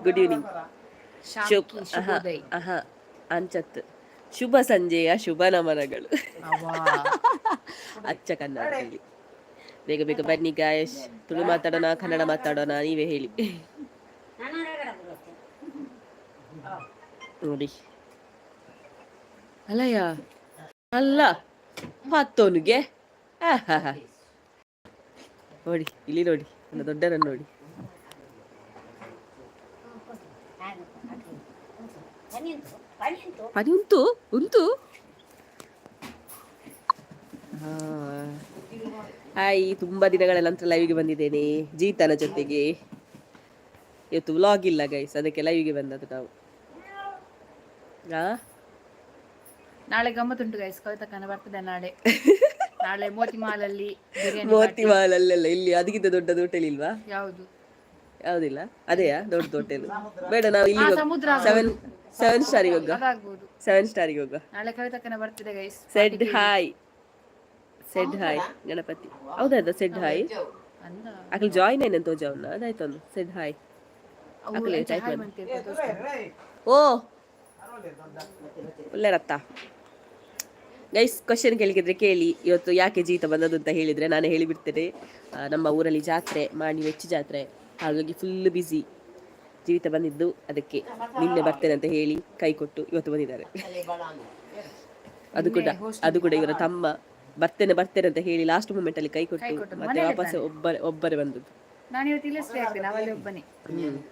Good evening. ಶಾಂತಿ, ಶುಭೋದಯ. ಆಹಾ, ಅಂಚತ್ ಶುಭ ಸಂಜೆಯ ಶುಭ ನಮನಗಳು. ಅವ್ವಾ. ಅಚ್ಚ ಕನ್ನಡದಲ್ಲಿ. ಬೇಗ ಬೇಗ ಬನ್ನಿ ಗೈಸ್. ತುಳು ಮಾತಾಡೋಣ, ಕನ್ನಡ ಮಾತಾಡೋಣ, ನೀವೇ ಹೇಳಿ. ನೋಡಿ, ಅಲ್ಲಯ್ಯ, ಅಲ್ಲ ಪತ್ತೋನುಗೆ. ನೋಡಿ, ಇಲ್ಲಿ ನೋಡಿ, ನನ್ನ ದೊಡ್ಡನನ್ನು ನೋಡಿ. ಪನಿ ಉಂಟು, ಉಂಟು. ಹಾಯ್, ತುಂಬಾ ದಿನಗಳ ನಂತರ ಲೈವ್ಗೆ ಬಂದಿದ್ದೇನೆ ಜೀತನ ಜೊತೆಗೆ. ಇವತ್ತು ವ್ಲಾಗ್ ಇಲ್ಲ ಗೈಸ್, ಅದಕ್ಕೆ ಲೈವ್ಗೆ ಬಂದದ್ದು ನಾವು. ಆ ನಾಳೆ ಗಮ್ಮತ್ತುಂಟು ಗೈಸ್. ಕವಿತಕ್ಕನ ಬರ್ತದೆ ನಾಳೆ. ನಾಳೆ ಮೋತಿ ಮಾಲಲ್ಲಿ ಬಿರಿಯಾನಿ. ಮೋತಿ ಮಾಲಲ್ಲೆಲ್ಲ ಇಲ್ಲಿ ಅದಕ್ಕಿಂತ ದೊಡ್ಡದು ಹೋಟೆಲ್ ಇಲ್ವಾ? ಯಾವುದು? ಯಾವುದಿಲ್ಲ? ಅದೇಯಾ ದೊಡ್ಡ ಹೋಟೆಲ್? ಬೇಡ, ನಾವು ಇಲ್ಲಿ ಸಮುದ್ರ. ಸೆವೆನ್ ಸೆವೆನ್ ಸ್ಟಾರಿಗೆ ಹೋಗುವ. ಅದಾಗ್ಬೋದು. ಸೆವೆನ್ ಸ್ಟಾರಿಗೆ ಹೋಗುವ. ನಾಳೆ ಕವಿತಕ್ಕನ ಬರ್ತದೆ guys. Said hi, said hi Ganapati. ಹೌದಾ? Shed hi. ಅಂದ. ಅಕಲ್ ಜಾಯಿನ್ అయినంత ತೋಜಾವನ್ನ ಅದಾಯ್ತು ಒಂದು ಸೆಡ್ ಹಾಯ್. ಅವ್ರು ಅಕುಲೆ ಎಂಚ type hi ಮಾಡಿ. ಮಂತಿರ್ತಾರೆ ದೋಸ್ತ. ಓ, ಒಳ್ಳೆ ರತ್ತ. ಗೈಸ್, ಕ್ವಶನ್ ಕೇಳಿದ್ರೆ ಕೇಳಿ. ಇವತ್ತು ಯಾಕೆ ಜೀತ ಬಂದದ್ದು ಅಂತ ಹೇಳಿದರೆ ನಾನು ಹೇಳಿಬಿಡ್ತೇನೆ. ನಮ್ಮ ಊರಲ್ಲಿ ಜಾತ್ರೆ ಮಾಡಿ ವೆಚ್ಚ ಜಾತ್ರೆ, ಹಾಗಾಗಿ ಫುಲ್ ಬ್ಯುಸಿ. ಜೀವಿತ ಬಂದಿದ್ದು ಅದಕ್ಕೆ. ನಿನ್ನೆ ಬರ್ತೇನೆ ಅಂತ ಹೇಳಿ ಕೈ ಕೊಟ್ಟು ಇವತ್ತು ಬಂದಿದ್ದಾರೆ. ಅದು ಕೂಡ ಇವರ ತಮ್ಮ ಬರ್ತೇನೆ ಬರ್ತೇನೆ ಅಂತ ಹೇಳಿ ಲಾಸ್ಟ್ ಮೂಮೆಂಟ್ ಅಲ್ಲಿ ಕೈ ಕೊಟ್ಟು ಕೊಟ್ಟದ್ದು. ಮತ್ತೆ ಮನೇಲೆ. ವಾಪಸ್ ಒಬ್ಬರೇ ಒಬ್ಬರೇ ಬಂದದ್ದು. ನಾನು ಇವತ್ತು ಇಲ್ಲೇ ಸ್ಟೇ ಆಗ್ತೇನೆ, ಅವಲ್ಲಿ ಒಬ್ಬನೇ.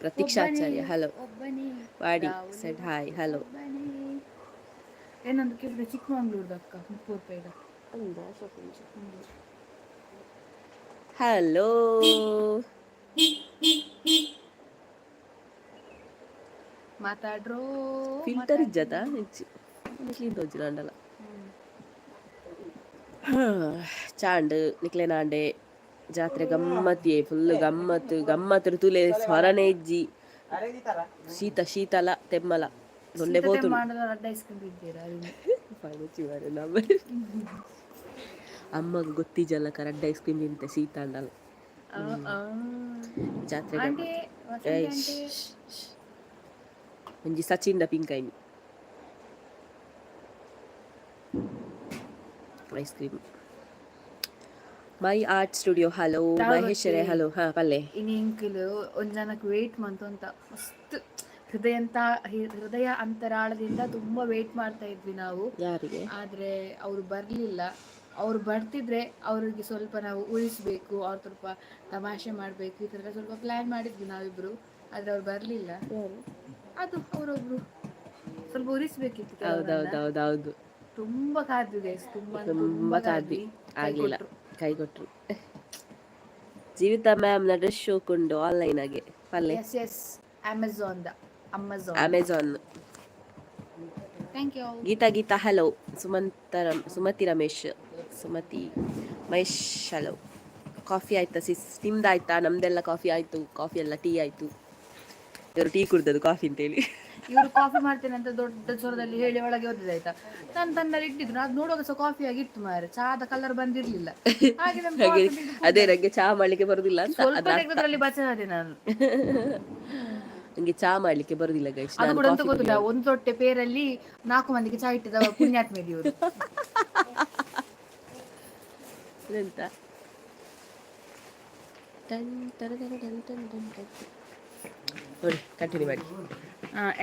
ಪ್ರತೀಕ್ಷಾಚಾರ್ಯ, ಹಲೋ. ಒಬ್ಬನೇ. ವಾಡಿ ಸೆಡ್ ಹಾಯ್, ಹಲೋ. ಒಬ್ಬನೇ. ಏನೊಂದು ಕೇಳಿದ್ರೆ ಚಿಕ್ಕಮಂಗ್ಳೂರ್ದು ಅಕ್ಕ, 30 ರೂಪಾಯಿದ. ಹಲೋ. ಮಾತಾಡ್ರೋ. ಫಿಲ್ಟರ್ ಇಜ್ಜದ ಇಜ್ಜಿ ಕ್ಲೀನ್ ತೋಜಿನ ಅಂಡಲ. ಚಾಂಡ್ ನಿಕ್ಲೆನಾಂಡೆ ಜಾತ್ರೆ ಗಮ್ಮತ್ತಿಯೇ, ಫುಲ್ ಗಮ್ಮತ್ತು ಗಮ್ಮತ್ತು. ತುಲೆ ಸ್ವರನೇ ಇಜ್ಜಿ. ಶೀತ ಶೀತಲ ತೆಮ್ಮಲ ದೊಂಡೆ ಪೋತುಂಡು. ಮಾಡದ ಅಡ್ಡ ಐಸ್ ಕ್ರೀಮ್ ತಿಂತೀರಾ ಅಲ್ಲಿ? ನಮ್ಮ ಅಮ್ಮಗ್ ಗೊತ್ತಿಜಲ್ಲ, ಕರಡ್ಡ ಐಸ್ ಕ್ರೀಮ್ ತಿಂತೆ ಶೀತ ಅಂಡಲ. ಆ, ಆ. ಜಾತ್ರೆ ಆಂಟಿ. ಗಮ್ಮತ್ತು. ವಸಂತಿ. ಏಯ್, ಆಂಟಿ. ಶ್ಶ್, ಶ್ಶ್. ಒಂಜಿ Sachin the pink any ice cream. My art studio, hello. ಮಹೇಶ್ವರೇ, hello. ಹಾ ಪಲ್ಲೆ. ಇನಿ ಎಂಕುಲು ಒಂದ್ ಜನಕ್ಕೆ ವೇಟ್ ಮಂತು ಅಂತ ಮಸ್ತ್ ಹೃದಯ ಅಂತ ಹೃದಯ ಅಂತರಾಳದಿಂದ ತುಂಬಾ ವೇಟ್ ಮಾಡ್ತಾ ಇದ್ವಿ ನಾವು. ಯಾರಿಗೆ? ಆದ್ರೆ ಅವರು ಬರ್ಲಿಲ್ಲ. ಅವ್ರು ಬರ್ತಿದ್ರೆ ಅವ್ರಿಗೆ ಸ್ವಲ್ಪ ನಾವು ಉಳಿಸ್ಬೇಕು, ಅವ್ರು ಸ್ವಲ್ಪ ತಮಾಷೆ ಮಾಡ್ಬೇಕು, ಈ ಥರ ಎಲ್ಲ ಸ್ವಲ್ಪ ಪ್ಲಾನ್ ಮಾಡಿದ್ವಿ ನಾವಿಬ್ರು. ಆದ್ರೆ ಅವ್ರು ಬರ್ಲಿಲ್ಲ. ಅದು ಅವರೊಬ್ರು ಸ್ವಲ್ಪ ಉರಿಸ್ಬೇಕಿತ್ತು ಕೆಲವ್ರನ್ನ. ಹೌದೌದೌದೌದು. ತುಂಬಾ ಕಾದ್ವಿ ಗೈಸ್, ತುಂಬಾ ಅಂದ್ರೆ. ತುಂಬಾ ತುಂಬಾ ಕಾದ್ವಿ. ಕಾದ್ವಿ. ಕೈ ಆಗ್ಲಿಲ್ಲ. ಕೊಟ್ರು. ಕೈ ಕೊಟ್ರು. ಜೀವಿತ ಮ್ಯಾಮ್ ನ ಡ್ರೆಸ್ ಶೋಕುಂಡು ಆನ್ಲೈನ್ ಆಗಿ ಪಲ್ಲೆ. S S, Amazon the Amazon. Amazon. Thank you. Geetha Geetha, hello. Sumantha, Sumathi Ramesh, Sumathi Mahesh, hello. Coffee ಆಯ್ತಾ ಸಿಸ್? ನಿಮ್ದಾಯ್ತಾ? ನಮ್ದೆಲ್ಲ ಕಾಫಿ ಆಯ್ತು. ಕಾಫಿ ಎಲ್ಲ, ಟೀ ಆಯ್ತು. ಇವರು ಟೀ ಕುಡ್ದದ್ದು ಕಾಫಿ ಅಂತೇಳಿ. ಇವರು ಕಾಫಿ ಮಾಡ್ತೇನೆ ಅಂತ ದೊಡ್ಡ ಸ್ವರದಲ್ಲಿ ಹೇಳಿ ಒಳಗೆ ಹೋದದ್ದಾಯ್ತಾ, ನಾನು ತನ್ನಲ್ಲಿ ಇಟ್ಟಿದ್ರು. ಅದು ನೋಡುವಾಗ ಸಹ ಕಾಫಿ ಆಗಿತ್ತು ಮಾರೆ, ಚಾದ ಕಲರ್ ಬಂದಿರ್ಲಿಲ್ಲ. ಹಾಗೆ ನಾನು ಹಾಗೆ coffee ಬಿಟ್ಟು ಅದೇ, ನಂಗೆ ಚಹಾ ಮಾಡ್ಲಿಕ್ಕೆ ಬರುದಿಲ್ಲ ಅಂತ. ಸ್ವಲ್ಪ ಅದ್ರ ಅರ್ಥ. ತೆಗೆದ್ರಲ್ಲಿ ಬಚಾದೆ ನಾನು. ನಂಗೆ ಚಹಾ ಮಾಡ್ಲಿಕ್ಕೆ ಬರುದಿಲ್ಲ ಗೈಸ್. ಅದು ನಾನು ಕೂಡ ಅಂತ ಕಾಫಿ ಗೊತ್ತಿಲ್ಲ. ಒಂದು ತೊಟ್ಟೆ ಪೇರಲ್ಲಿ ನಾಲ್ಕು ಮಂದಿಗೆ ಚಾ ಇಟ್ಟಿದ್ದ ಪುಣ್ಯಾತ್ಮ ಇವರು. ಎಂತ ಟನ್ ಟರ ಟರ ಟನ್ ಟನ್ ಟನ್ ಟನ್. ನೋಡಿ, ಕಂಟಿನ್ಯೂ ಮಾಡಿ.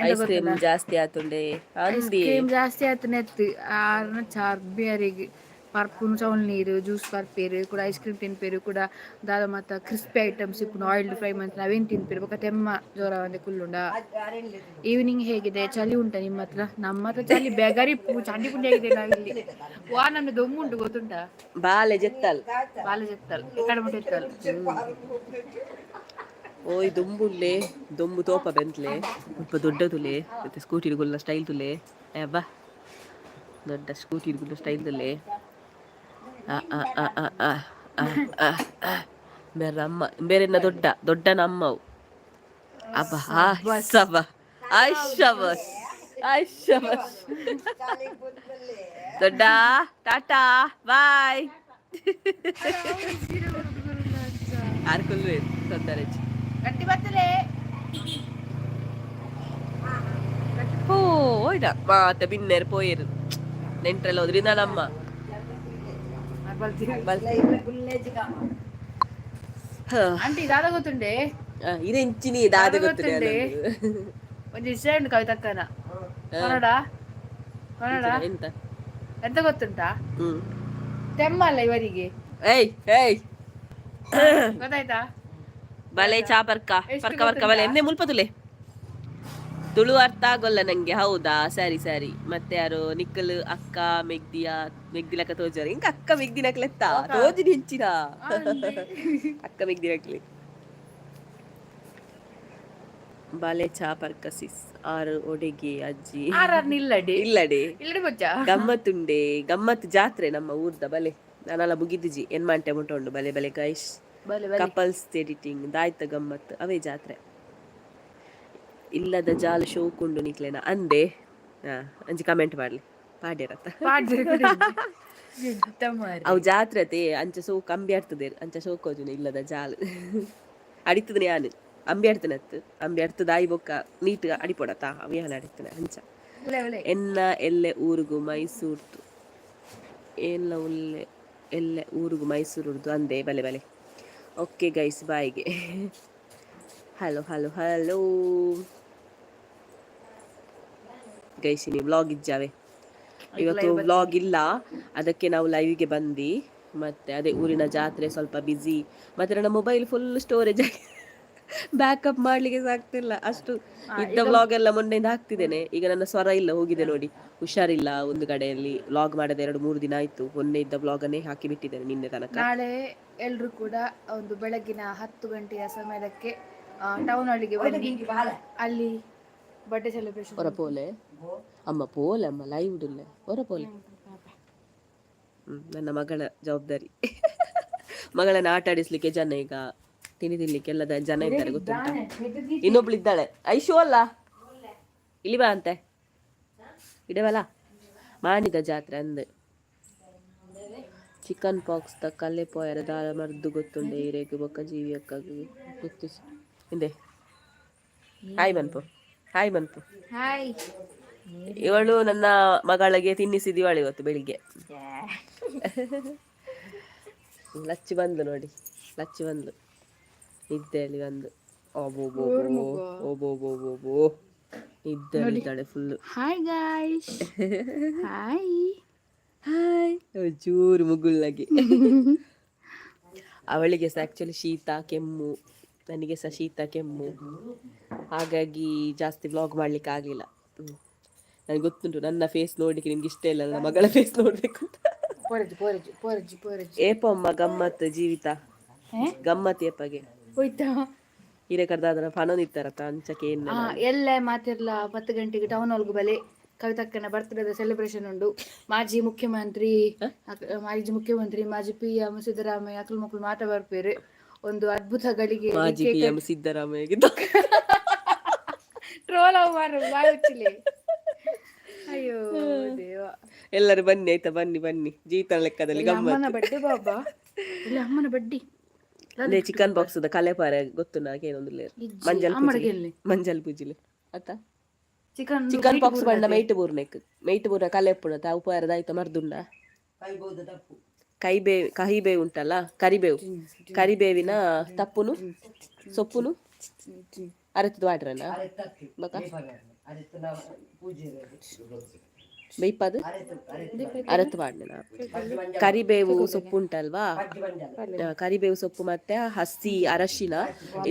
ಐಸ್ ಕ್ರೀಮ್ ಜಾಸ್ತಿ ಆತುಂಡೆ ಅಂದಿ. ಕ್ರೀಮ್ ಜಾಸ್ತಿ ಆಯ್ತು ನೆತ್ತಿ ಆರ್ನ ಚಾರ್ ಬಿಯರಿಗೆ ಪರ್ಪುನು ಚೌಲ್ ನೀರು ಜ್ಯೂಸ್ ಪರ್ಪೇರು ಕೂಡ, ಐಸ್ ಕ್ರೀಮ್ ತಿನ್ಪೇರು ಕೂಡ, ದಾದ ಮತ್ತ ಕ್ರಿಸ್ಪಿ ಐಟಮ್ಸ್ ಇಪ್ಪುನು, ಆಯಿಲ್ ಫ್ರೈ ಮಂತ್ ಅವೇನು ತಿನ್ಪೇರು. ಬೊಕ ತೆಮ್ಮ ಜೋರ ಒಂದೆ ಕುಲ್ಲುಂಡ. ಈವ್ನಿಂಗ್ ಹೇಗಿದೆ? ಚಳಿ ಉಂಟಾ ನಿಮ್ಮ ಹತ್ರ? ನಮ್ಮ ಹತ್ರ ಚಳಿ ಬೆಗರಿ ಚಂಡಿ ಪುಂಡಿ ಆಗಿದೆ ನಾವಿಲ್ಲಿ. ವಾ, ನಮ್ಗೆ ದೊಮ್ಮು ಉಂಟು, ಗೊತ್ತುಂಟಾ? ಬಾಲೆ ಜೆತ್ತಲ್. ಬಾಲ ಜೆತ್ತಲ್ ಕಡೆ ಮುಟ್ಟೆತ್ತಲ್. ಓಯ್, ದೊಂಬುಲ್ಲೆ ದೊಂಬು ತೋಪ ಬೆಂತ್ಲೆ ಸ್ವಲ್ಪ ದೊಡ್ಡದುಲೆ. ಮತ್ತೆ ಸ್ಕೂಟಿ ಗುಲ್ಲ ಸ್ಟೈಲ್ ತುಲೆ. ಬಾ, ದೊಡ್ಡ ಸ್ಕೂಟಿ ಗುಲ್ಲ ಸ್ಟೈಲ್ ತುಲೆ. ಆ ಆ ಆ ಆ ಆ ಆ ಆ ಆ. ಬೇರೆ ಅಮ್ಮ ಬೇರೆನ್ನ ದೊಡ್ಡ ದೊಡ್ಡ ನಮ್ಮವು. ಅಬ್ಬ, ಸಬ ಶಬಸ್ ಶಬಸ್. ದೊಡ್ಡ ಟಾಟಾ ಬಾಯ್. ಆರ್ಕೊಲ್ವೇ ತೊಂದರೆ. ಗಟ್ಟಿ ಬರ್ತಲೇ. ಪೋಯ್ದ ಮಾತ ಬಿನ್ನೆರ್ ಪೋಯೆರ್ ನೆಂಟ್ರೆಲ್ಲ ಹೋದ್ರಿ ನಮ್ಮ. ಆಂಟಿ, ದಾದ ಗೊತ್ತುಂಡೆ? ಇರೆಂಚಿನಿ ದಾದ ಗೊತ್ತುಂಡೆ? ಗೊತ್ತುಂಡೆ? ಒಂಜಿ ವಿಷಯ ಉಂಡು ಕವಿತಕ್ಕನ. ಕನ್ನಡ ಕನ್ನಡ. ಎಂತ? ಎಂತ ಗೊತ್ತುಂಟಾ? ತೆಮ್ಮಲ್ಲ ಇವರಿಗೆ. ಏಯ್ ಏಯ್. ಗೊತ್ತಾಯ್ತಾ? ಬಲೆ ಚಾ ಪರ್ಕ. ಎಷ್ಟು? ಪರ್ಕ ಪರ್ಕ ಬಲೆ ಎನ್ನೆ ಮುಲ್ಪತುಲೆ. ತುಳು ಅರ್ಥ ಆಗೋಲ್ಲ ನಂಗೆ. ಹೌದಾ? ಸರಿ ಸರಿ. ಮತ್ತೆ ಯಾರು ನಿಕ್ಕಲು ಅಕ್ಕ ಮೆಗ್ದಿಯ ಮೆಗ್ದಿಲಕ್ಕ ತೋಜಾರ. ಇಂಕ ಅಕ್ಕ ಮೆಗ್ದಿನಕ್ಲೆತ್ತ ತೋಜಿನ ಹೆಚ್ಚಿನ ಅಕ್ಕ ಮೆಗ್ದಿನಕ್ಲೆ. ಬಾಲೆ ಚಾ ಪರ್ಕ ಸಿಸ್. ಆರು ಒಡೆಗೆ ಅಜ್ಜಿ? ಆರ್ ಆರ್ ನಿಲ್ಲಡಿ. ಇಲ್ಲಡೆ. ಇಲ್ಲಡಿ ಬೊಚ್ಚ. ಗಮ್ಮತ್ತುಂಡೆ, ಗಮ್ಮತ್ತು ಜಾತ್ರೆ ನಮ್ಮ ಊರ್ದ. ಬಲೆ, ನಾನೆಲ್ಲ ಮುಗಿದಿಜಿ. ಏನ್ ಮಾಂಟೆ ಮುಟ್ಟ ಉಂಡು. ಬಲೆ ಬಲೆ ಗೈಸ್. ಬಲೆ ಬಲೆ. ಕಪಲ್ಸ್ ಎಡಿಟಿಂಗ್ ದಾಯ್ತ ಗಮ್ಮತ್ತು ಅವೇ ಜಾತ್ರೆ. ಇಲ್ಲದ ಜಾಲ ಶೋಕುಂಡು ನಿಕ್ಲೆನ ಅಂದೆ. ಹಾ, ಅಂಚಿ ಕಮೆಂಟ್ ಮಾಡ್ಲಿ ಪಾಡ್ಯರತ್ತ. ಎಂತ ಮಾರ್ರೆ. ಅವು ಜಾತ್ರೆ ಅಂಚ ಸೋಕ್ ಅಂಬಿ ಆಡ್ತದೆ. ಅಂಚ ಸೋಕೋಜುನ ಇಲ್ಲದ ಜಾಲ್ ಅಡಿತದ. ಯಾನ್ ಅಂಬಿ ಆಡ್ತನತ್ತು. ಅಂಬಿ ಅಡ್ತದ ಆಯಿ ಬೊಕ್ಕ ನೀಟ್ ಅಡಿಪೊಡತ. ಅವು ಯಾನ್ ಅಡಿತನ ಅಂಚ. ಒಳ್ಳೆ ಒಳ್ಳೆ. ಎನ್ನ ಎಲ್ಲೆ ಊರುಗು ಮೈಸೂರ್ತು ಏನ್ಲ ಉಲ್ಲೆ ಎಲ್ಲೆ ಊರುಗು ಮೈಸೂರುರ್ದು ಅಂದೆ. ಬಲೆ ಬಲೆ. ಓಕೆ ಗೈಸ್, ಬಾಯ್ಗೆ. ಹಲೋ ಹಲೋ ಹಲೋ ಗೈಸ್, ನೀವು ವ್ಲಾಗ್ ಇಜ್ಜಾವೆ? ಇವತ್ತು ವ್ಲಾಗ್ ಇಲ್ಲ, ಅದಕ್ಕೆ ನಾವು ಲೈವ್ಗೆ ಬಂದು. ಮತ್ತೆ ಅದೇ ಊರಿನ ಜಾತ್ರೆ, ಸ್ವಲ್ಪ ಬ್ಯುಸಿ. ಮತ್ತೆ ನನ್ನ ಮೊಬೈಲ್ ಫುಲ್ ಸ್ಟೋರೇಜ್ ಆಗಿ ಬ್ಯಾಕಪ್ ಮಾಡ್ಲಿಕ್ಕೆ ಸಾಕ್ತಿಲ್ಲ ಅಷ್ಟು. ಇದ್ದ ವ್ಲಾಗ್ ಎಲ್ಲ ಮೊನ್ನೆಯಿಂದ ಹಾಕ್ತಿದ್ದೇನೆ. ಈಗ ನನ್ನ ಸ್ವರ ಇಲ್ಲ ಹೋಗಿದೆ ನೋಡಿ, ಹುಷಾರಿಲ್ಲ. ಒಂದು ಕಡೆಯಲ್ಲಿ ವ್ಲಾಗ್ ಮಾಡದ 2-3 ದಿನ ಆಯ್ತು. ಮೊನ್ನೆ ಇದ್ದ ವ್ಲಾಗ್ ಅನ್ನೇ ಹಾಕಿ ಬಿಟ್ಟಿದ್ದೇನೆ ನಿನ್ನೆ ತನಕ. ನಾಳೆ ಎಲ್ರು ಕೂಡ ಒಂದು ಬೆಳಗಿನ 10 ಗಂಟೆಯ ಸಮಯಕ್ಕೆ ಟೌನ್ ಹಾಲಿಗೆ ಬನ್ನಿ. ಅಲ್ಲಿ ಬರ್ಡೇ ಸೆಲೆಬ್ರೇಷನ್. ಹೊರ ಪೋಲೆ ಅಮ್ಮ, ಪೋಲೆ ಅಮ್ಮ, ಲೈವ್ ಇಡುಲ್ಲೆ, ಹೊರ ಪೋಲೆ. ನನ್ನ ಮಗಳ ಜವಾಬ್ದಾರಿ. ಮಗಳನ್ನ ಆಟ ಆಡಿಸ್ಲಿಕ್ಕೆ ಜನ, ಈಗ ತಿಂಡಿ ತಿನ್ಲಿಕ್ಕೆ ಎಲ್ಲ ಜನ ಇದ್ದಾರೆ, ಗೊತ್ತುಂಟಾ? ಇನ್ನೊಬ್ಳು ಇದ್ದಾಳೆ, ಐಶು ಅಲ್ಲ, ಇಲ್ಲಿ ಬಾ ಅಂತೆ. ಇಡವಲ್ಲ ಮಾಣಿದ ಜಾತ್ರೆ ಅಂದೆ. ಚಿಕನ್ ಪಾಕ್ಸ್ ದ ಕಲೆ ಪೋಯರ ದಾಲ ಮರ್ದು ಗೊತ್ತುಂಡೆ ಈರೆಗ್ ಬೊಕ್ಕ ಜೀವಿ ಅಕ್ಕಗ್ ಗೊತ್ತು ಹಿಂದೆ. ಹಾಯ್ ಮನ್ಪು, ಹಾಯ್ ಮನ್ಪು. ಹಾಯ್. ಇವಳು ನನ್ನ ಮಗಳಿಗೆ ತಿನ್ನಿಸಿದಿವಳು ಇವತ್ತು ಬೆಳಿಗ್ಗೆ. ಲಚ್ಚಿ ಬಂದ್ಲು ನೋಡಿ, ಲಚ್ಚಿ ಬಂದ್ಲು ನಿದ್ದೆಯಲ್ಲಿ ಬಂದು. ಓಬೋ ಓಬೋ, ನಿದ್ದೆಯಲ್ಲಿ ಇದ್ದಾಳೆ full. Hi guys, hi. Hi. ಚೂರು ಮುಗುಳ್ಳಾಗಿ. ಅವಳಿಗೆ ಸಹ ಆ್ಯಕ್ಚುಲಿ ಶೀತ ಕೆಮ್ಮು, ನನಗೆ ಸಹ ಶೀತ ಕೆಮ್ಮು. ಹಾಗಾಗಿ ಜಾಸ್ತಿ ವ್ಲಾಗ್ ಮಾಡ್ಲಿಕ್ಕೆ ಆಗಲಿಲ್ಲ. ನನಗೆ ಗೊತ್ತುಂಟು, ನನ್ನ ಫೇಸ್ ನೋಡ್ಲಿಕ್ಕೆ ನಿಮ್ಗೆ ಇಷ್ಟ ಇಲ್ಲ, ನನ್ನ ಮಗಳ ಫೇಸ್ ನೋಡ್ಬೇಕು ಅಂತ. ಪೋರಜ್ ಪೋರಜ್ ಪೋರಜ್ ಪೋರಜ್. ಏಪಮ್ಮ ಗಮ್ಮತ್ ಜೀವಿತ ಗಮ್ಮತ್ ಏಪಗೆ? ಹೋಯ್ತಾ? ಹಿರೇಕರ್ದಾದನ ಪನೊಂದಿತ್ತಾರತ್ತ ಅಂಚಕ್ಕೆ ಏನ್. ಎಲ್ಲ ಮಾತಿರ್ಲ 10 ಗಂಟೆಗೆ ಟೌನ್ ಹಾಲ್ಗೆ ಬಲೆ. ಕವಿತಕ್ಕನ ಬರ್ತ್ಡೇದ ಸೆಲೆಬ್ರೇಷನ್ ಉಂಡು. ಮಾಜಿ ಮುಖ್ಯಮಂತ್ರಿ, ಮಾಜಿ ಪಿ ಎಂ ಸಿದ್ದರಾಮಯ್ಯ ಅಕ್ಲು ಮಕ್ಕಳು ಮಾತ ಬರ್ಪೇರು. ಒಂದು ಅದ್ಭುತ ಗಳಿಗೆ. ಮಾಜಿ ಪಿ ಎಂ ಸಿದ್ದರಾಮಯ್ಯಗೆ ಟ್ರೋಲ್ ಅವು ಮಾರು ಬಾಯ್ ಮುಚ್ಚಿಲೆ. ಅಯ್ಯೋ ದೇವ. ಎಲ್ಲರೂ ಬನ್ನಿ ಆಯ್ತಾ? ಬನ್ನಿ ಬನ್ನಿ, ಜೀವಿತ ಲೆಕ್ಕದಲ್ಲಿ ಗಮ್ಮತ್. ಅಮ್ಮನ ಬಡ್ಡಿ ಬಾಬಾ ಇಲ್ಲ, ಅಮ್ಮನ ಬಡ್ಡಿ. ಚಿಕನ್ ಬಾಕ್ಸ್ ಕಲೆ ಪಾರೆ ಗೊತ್ತು ನಾಕೇನೊಂದು. ಮಂಜಲ್ ಪೂಜಿಲೆ, ಮಂಜಲ್ ಪೂಜಿಲೆ ಅತ್ತ. ಚಿಕನ್. ಚಿಕನ್ ಪಾಕ್ಸ್ ಬಣ್ಣ ಮೈಟ್ ಬೂರ್ನೆಕ್, ಮೈಟ್ ಬೂರ್ನ ಕಲೆ ಎಪ್ಪುಣ ತಾವು ಪಾರದ ಆಯ್ತಾ? ಮರ್ದುಂಡ ಕೈಬೇ ಕಹಿಬೇವು ಉಂಟಲ್ಲ, ಕರಿಬೇವು, ಕರಿಬೇವಿನ ತಪ್ಪುನು ಸೊಪ್ಪುನು ಅರೆತದ ವಾಡ್ರನ ಬಕ ಬೇಯ್ಪದು ಅರತು ವಾಡ್ನ. ಕರಿಬೇವು ಸೊಪ್ಪು ಉಂಟಲ್ವಾ? ಕರಿಬೇವು ಸೊಪ್ಪು ಮತ್ತೆ ಹಸಿ ಅರಶಿನ,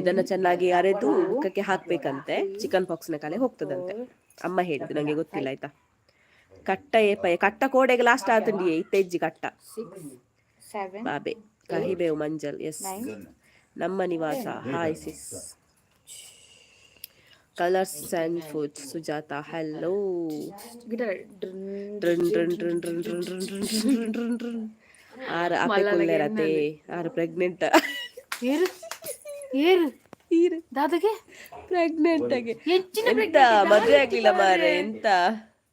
ಇದನ್ನ ಚೆನ್ನಾಗಿ ಅರೆದು ಮುಖಕ್ಕೆ ಹಾಕ್ಬೇಕಂತೆ. ಚಿಕನ್ ಪಾಕ್ಸ್ನ ಕಲೆ ಹೋಗ್ತದಂತೆ. ಅಮ್ಮ ಹೇಳಿದ್ದು, ನಂಗೆ ಗೊತ್ತಿಲ್ಲ ಆಯ್ತಾ. ಕಟ್ಟ ಏಪಯ ಕಟ್ಟ ಕೋಡೆಗೆ ಲಾಸ್ಟ್ ಆತಂಡಿ ಇತ್ತೆಜ್ಜಿ ಕಟ್ಟ. 6 7. ಬಾಬೆ ಕಹಿಬೇವು ಮಂಜಲ್ ಎಸ್ ನಮ್ಮ ನಿವಾಸ. Hi sis, colours and food Sujata hello. Guitar. ಡ್ರನ್ ಡ್ರನ್ ಡ್ರನ್ ಡ್ರನ್ ಡ್ರನ್ ಡ್ರನ್ ಡ್ರನ್ ಡ್ರನ್ ಡ್ರನ್ ಡ್ರನ್. ಆರು ಅಪೆ ಕುಲ್ಲೆರತೆ, ಆರು ಪ್ರೆಗ್ನೆಂಟ್. ಏರು ಏರು. ಈರು. ದಾದಗೆ? ಪ್ರೆಗ್ನೆಂಟ್ ಆಗಿ. ಹೆಚ್ಚಿನ. ಎಂತ ಮದ್ವೆ ಆಗ್ಲಿಲ್ಲ ಮಾರೆ, ಎಂತ?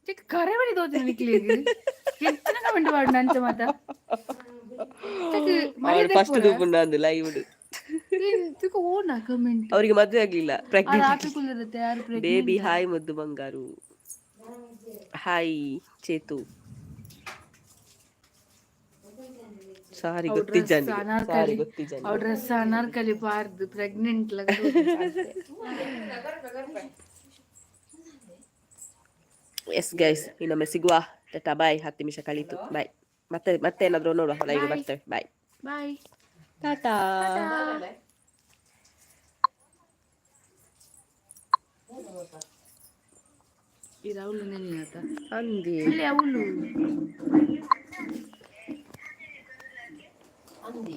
ಚಿಕ್ಕ ಕರೆ ಮಾಡಿ ದೋಚನೆ ನಿಕ್ಲಿಗೆ ಹೆಚ್ಚಿನ ಕಮೆಂಟ್ ಮಾಡಿ ನಂಚ ಮಾತ. ಫಸ್ಟ್ ದುಬ್ಬುಂಡ ಅಂದು ಲೈವ್. ಓನ ಕಮೆಂಟ್. ಅವರಿಗೆ ಮದ್ವೆ ಆಗ್ಲಿಲ್ಲ, ಪ್ರೆಗ್ನೆಂಟ್. ಆಪಿ ಕುಲ್ಲರುತ್ತೆ ಯಾರು? ಬೇಬಿ ಹಾಯ್, ಮುದ್ದು ಬಂಗಾರು. ಹಾಯ್ ಚೇತು. ಸಾರಿ ಗೊತ್ತಿಜ್ಜಾಂದಿ, ಸಾರಿ ಗೊತ್ತಿಜ್ಜಾಂದಿ. ಅವು dress Anarkali ಪಾರ್ದು pregnant. Yes guys, ಇನ್ನೊಮ್ಮೆ ಸಿಗುವ. ಟಾಟಾ, ಬಾಯ್. 10 ನಿಮಿಷ ಕಳೀತು, ಬಾಯ್. ಮತ್ತೆ ಮತ್ತೆ ಏನಾದರೂ ನೋಡುವ, ಲೈವ್ ಬರ್ತೇವೆ. ಬಾಯ್. ಬಾಯ್. ಟಾಟಾ. ಇದು ಅವಳು ನೆನೆ. ಅಂದಿ. ಅಲ್ಲಿ ಅವಳು. ಅಂದಿ.